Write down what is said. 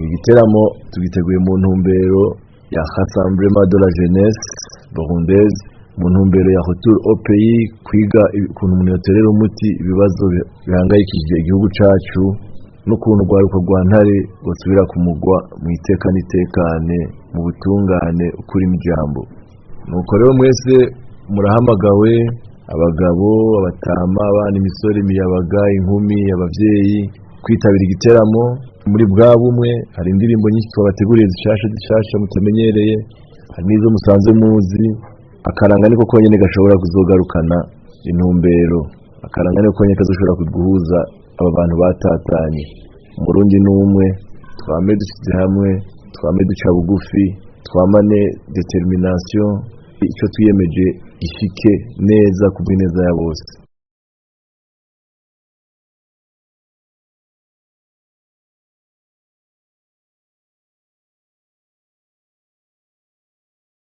Igiteramo tugiteguye mu ntumbero ya Rassemblement de la Jeunesse Burundaise, mu ntumbero ya retour au pays, kwiga ukuntu umuntu yoterera umuti ibibazo bihangayikishije igihugu cacu, n'ukuntu urwaruka rwa Ntare rwosubira kumugwa mu iteka n'itekane, mu butungane, ukuri n'ijambo. Nuko rero mwese murahamagawe, abagabo, abatama, abana, imisore, imiyabaga, inkumi, abavyeyi, kwitabira igiteramo muri bwa bumwe. Hari indirimbo nyinshi twabateguriye zishasha zishasha mutamenyereye, hari n'izo musanzwe muzi. Akaranga niko konyene gashobora kuzogarukana intumbero, akaranga niko konyene kazoshobora guhuza aba bantu batatanye. Umurundi n'umwe, twame dushyize hamwe, twame duca bugufi, twamane détermination, icyo twiyemeje gishike neza ku bw'ineza ya bose.